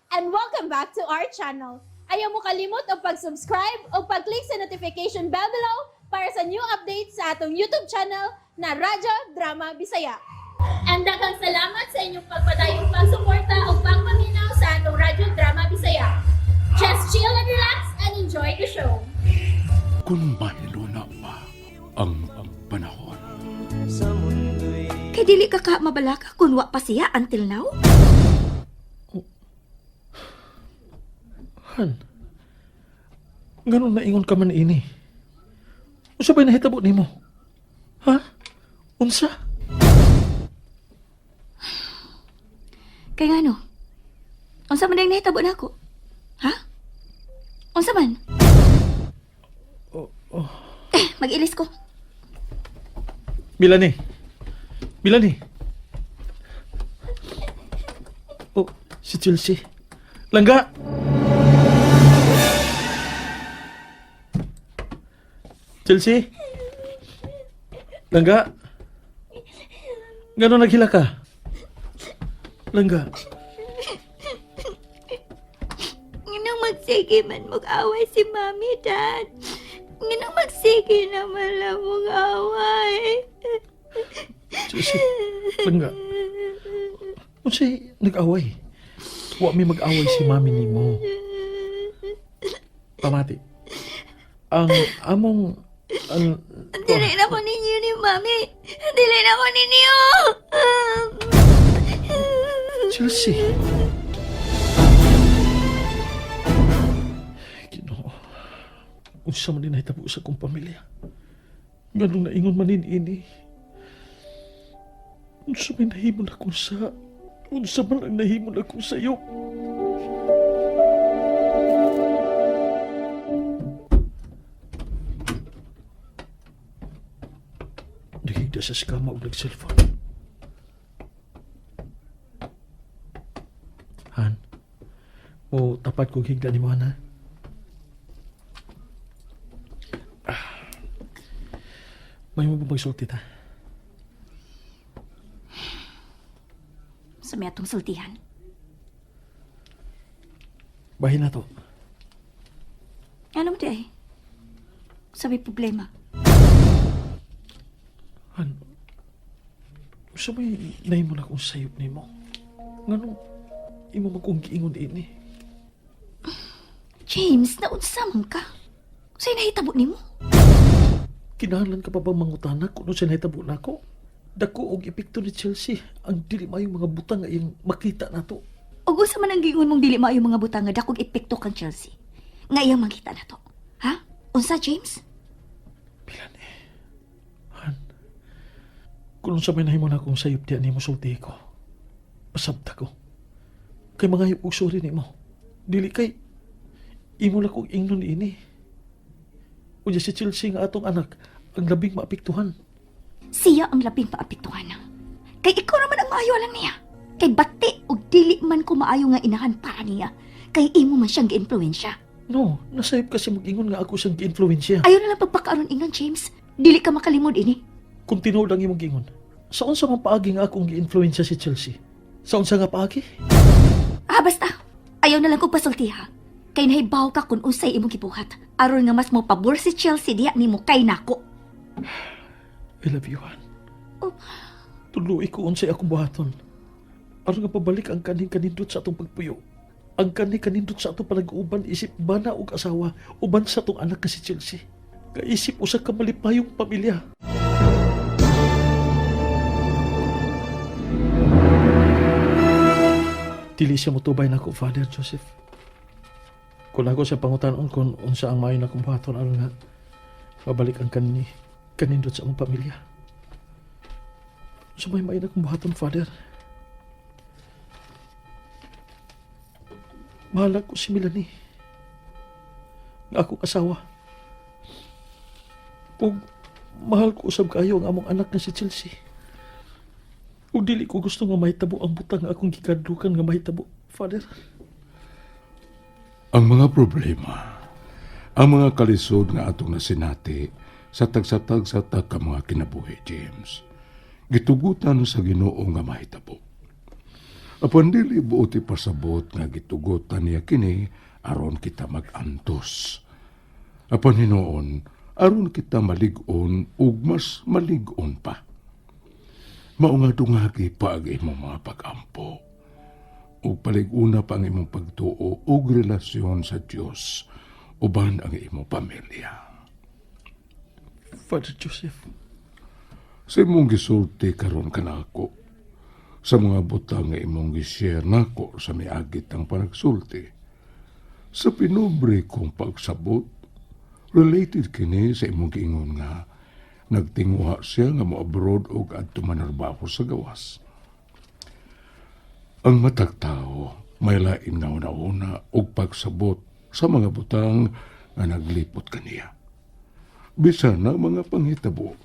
And welcome back to our channel. Ayaw mo kalimot og pag-subscribe o pag-click sa notification bell below para sa new updates sa atong YouTube channel na Radyo Drama Bisaya. And daghang salamat sa inyong pagpadayong pagsuporta o pagpaminaw sa atong Radyo Drama Bisaya. Just chill and relax and enjoy the show. Kung mahiluna pa ang panahon. Kay dili ka ka mabalaka kung wa pa siya until now? Han, ganun na ingon ka man ini. Unsa ba'y nahitabo nimo? Ha? Unsa? Kay ngano? Unsa man ang nahitabo nako? Ha? Unsa man? Eh, mag-ilis ko. Milani. Milani. Oh, si Chelsea. Langga! Chelsea? Langga? Gano'n naghila ka? Langga. Nganong magsige man mag-away si Mami, Dad. Nganong magsige naman lang mag-away. Chelsea. Langga. Unsay nag-away? Wa mi mag-away si mami nimo. Pamati. Ang among ang, Dili na ko ninyo ni Mami. Dili na ko ninyo. Chelsea. Ginoo. Unsa man din nahitabo sa akong pamilya. Nganong naingon man din ini. Unsa man nahimo na akong sa... Unsa man ang nahimo na akong sayo. Nagigda sa skama og nag-cellphone. Han, mo tapat kong higda ni mo, Han, ha? Ah. May mo ba magsulti ta? Sa may atong sultihan. Bahin na to. Ano mo di ay? Sa may problema. Han, sa may nahimo na akong sayop nimo. Nganong imo man kong giingon ini. James, naunsa man ka? Sa'yo nahitabo nimo? Kinahanglan ka pa bang mangutana kung ano siya nahitabo nako? Dako og epekto ni Chelsea ang dili maayong mga butang nga iyang makita nato. Ug unsa man ang giingon mong dili maayo mga butang nga dakog epekto kang Chelsea? Nga iyang makita na to. Ha? Unsa, James? Bilan eh. Han, kung sa may nahimo na akong sayop diyan nimo sulti ko. Pasabta ko. Kay mga og sorry nimo. Dili kay imo lang kong ingnon ini. Unya si Chelsea nga atong anak ang labing maapektuhan. Siya ang labing maapektuhan. Kay ikaw naman ang maayo lang niya. Kay bati og dili man ko maayo nga inahan para niya. Kay imo man siyang giimpluwensya. No, nasayop kasi mag-ingon nga ako siyang giinfluensya. Ayaw na lang pagpakaaron ingon, James. Dili ka makalimod ini. Kung tinuod ang imong giingon, sa unsa man paagi nga akong giinfluensya si Chelsea? Sa unsa nga paagi? Ah, basta. Ayaw na lang kong pasultiha. Kay nahibaw ka kung unsay imong gibuhat. Aron nga mas mo pabor si Chelsea diya nimo kay nako. I love you, Han. Oh. Tuluy ko unsay akong buhaton. Aron nga pabalik ang kaning kanindot sa atong pagpuyo. Ang kaning kanindot sa atong panag-uban isip bana og asawa uban sa atong anak nga si Chelsea. Kaisip usa ka malipayong pamilya. Dili siya motubay nako, Father Joseph. Kung ako sa pangutanon kung unsa ang maayo na akong buhaton aron nga mabalik ang kanindot sa among pamilya. Sa may maayo na akong buhaton, Father. Mahal ako si Melanie. Nga akong asawa. Ug mahal ko usab kaayo ang among anak nga si Chelsea. Ug dili ko gusto nga mahitabo ang butang nga akong gikadlukan nga mahitabo, Father. Ang mga problema, ang mga kalisod nga atong nasinati sa tagsa-tagsa ta ka mga kinabuhi, James. Gitugutan sa Ginoo nga mahitabo. Apan dili buot ipasabot nga gitugotan niya kini aron kita mag-antos. Apan hinuon, aron kita malig-on ug mas malig-on pa. Mao nga dungagi pa ang imong mga pag-ampo. Ug palig-una pa ang imong pagtuo ug relasyon sa Dios uban ang imong pamilya. Father Joseph, Sa imong gisulti karon kanako, sa mga butang nga imong gi-share nako sa miagit ang panagsulti. Sa pinubre kong pagsabot, related kini sa imong giingon nga nagtinguha siya nga mo-abroad og adto manarbaho sa gawas. Ang matag tao may lain nga una-una og pagsabot sa mga butang nga naglipot kaniya. Bisan na mga panghitabo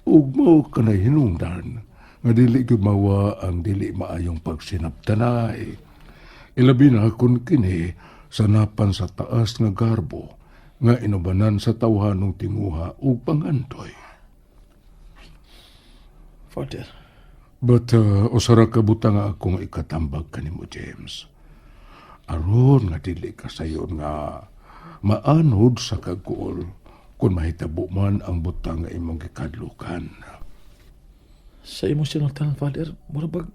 ug mao kanay hinungdan nga dili gyud mawa ang dili maayong pagsinabtanay. Ilabi na kun kini sa napan sa taas nga garbo nga inubanan sa tawhanong tinguha ug pangandoy. Father, But usa ra ka butang nga akong ikatambag kanimo, James. Aron nga dili ka sayon nga maanod sa kagkuol kung mahitabo man ang butang nga imong gikadlukan. Sa imong sinultanan, Father, mura bag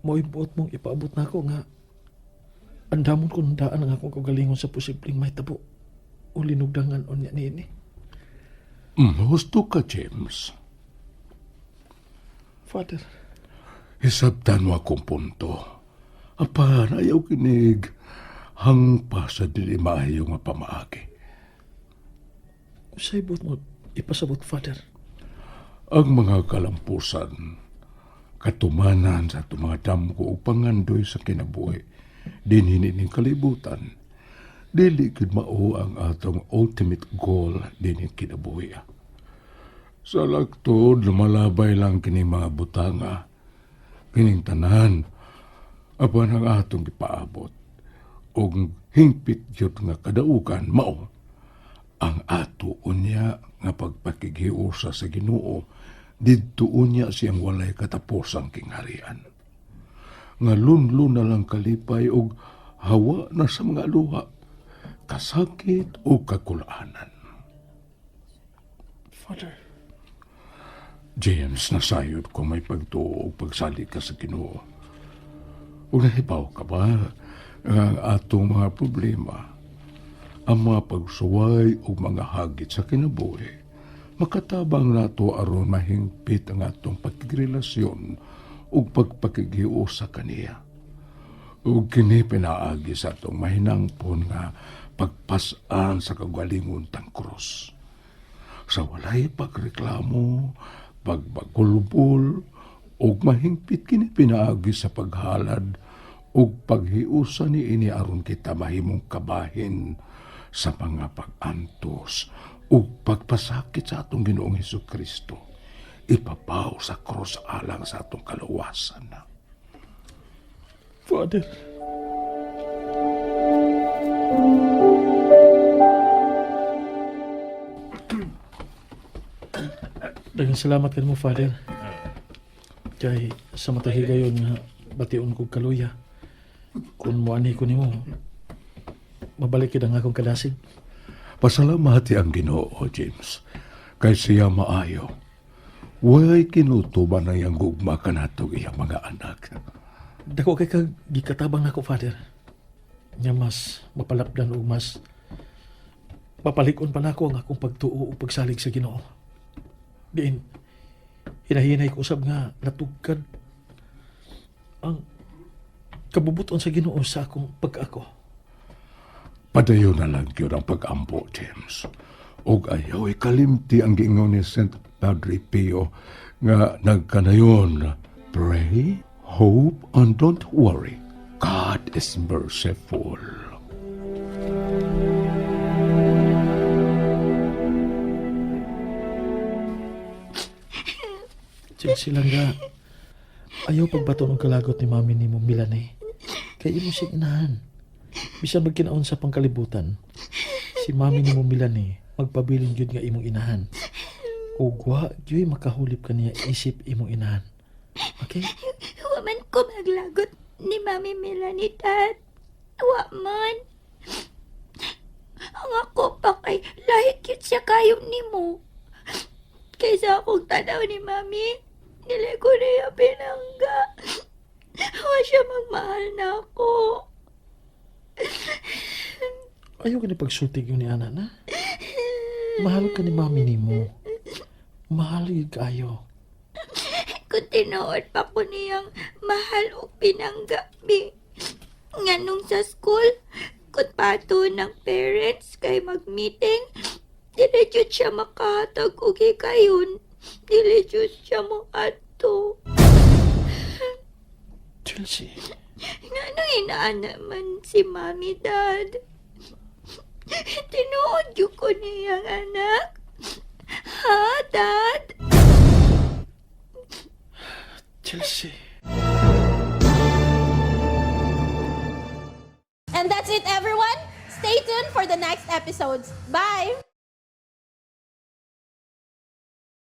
mo'y buot mong ipaabot nako nga andamon ko daan ang akong kaugalingon sa posibleng mahitabo o linugdangan unya niini. Husto ka, James. Father, Hisabtan mo akong punto. Apan, ayaw kinig. Hangpa sa dili maayo nga pamaagi. Unsay buot mo ipasabot, Father? Ang mga kalampusan, katumanan sa atong mga damgo ug pangandoy sa kinabuhi, dinhi ning kalibutan, dili gyud mao ang atong ultimate goal dinhi kinabuhi. Sa laktod, lumalabay lang kini mga butanga, kining tanan, apan ang atong gipaabot, ug hingpit gyud nga kadaugan mao ang ato unya nga pagpakighiusa sa Ginoo didto unya siyang walay katapusang kingharian. Nga lunlun na lang kalipay og hawa na sa mga luha, kasakit o kakulaanan. Father, James, nasayod ko may pagtuo og pagsalig ka sa Ginoo. Ug nahibaw ka ba nga ang atong mga problema, ang mga pagsuway ug mga hagit sa kinabuhi, makatabang nato aron mahingpit ang atong pagkigrelasyon ug pagpakighiusa kaniya. Ug kini pinaagi sa atong mahinangpon nga pagpas-an sa kagalingon tang krus. Sa walay pagreklamo, pagbagulbol, ug mahingpit kini pinaagi sa paghalad ug paghiusa ni ini aron kita mahimong kabahin sa mga pag-antos ug pagpasakit sa atong Ginoong Hesus Kristo ipabaw sa krus alang sa atong kaluwasan. Father. Daghang salamat kanimo, Father. Kay sa matahigayon nga bation kog kaluya. Kung moanhi ko nimo, mabalik gid ang akong kadasig. Pasalamati ang Ginoo, James, kay siya maayo. Way kinutuban ang iyang gugma kanatong iyang mga anak. Dako kay kag gikatabang nako, Father. Nya mas mapalapdan ug mas papalig-on pa nako ang akong pagtuo ug pagsalig sa Ginoo. Diin hinahinay ko usab nga natugkad ang kabubuton sa Ginoo sa akong pag-ako. Padayon na lang gyud ang pag-ampo, James. Ug ayaw ikalimti ang giingon ni Saint Padre Pio nga nagkanayon, "Pray, hope, and don't worry. God is merciful." Chelsea lang ga. Ayaw pagbaton og kalagot ni mami nimo Milane. Kay imo siyang inahan. Bisan magkinaon sa pangkalibutan, si mami nimo Milane magpabilin gyud nga imong inahan. Ug wa gyud makahulip kaniya isip imong inahan. Okay? Wa man ko maglagot ni Mami Melanie, Dad. Wa man. Ang ako pa kay lahi gyud siya kayo nimo. Kaysa akong tanaw ni Mami, dili ko niya pinangga. Wa siya magmahal na ako. Ayaw ka ni pagsulti yun ni Ana na. Mahal ka ni mami nimo. Mahal yun kayo. Kung tinuod pa ko niyang mahal o pinangga, bi. Nganong sa school, kung pato ng parents kay mag-meeting, dili jud siya makahatag og hikayon. Dili jud siya moadto. Chelsea, Nganong inaan naman si Mami, Dad? Tinuod jud ko niyang anak. Ha, Dad? Chelsea. And that's it, everyone. Stay tuned for the next episodes. Bye!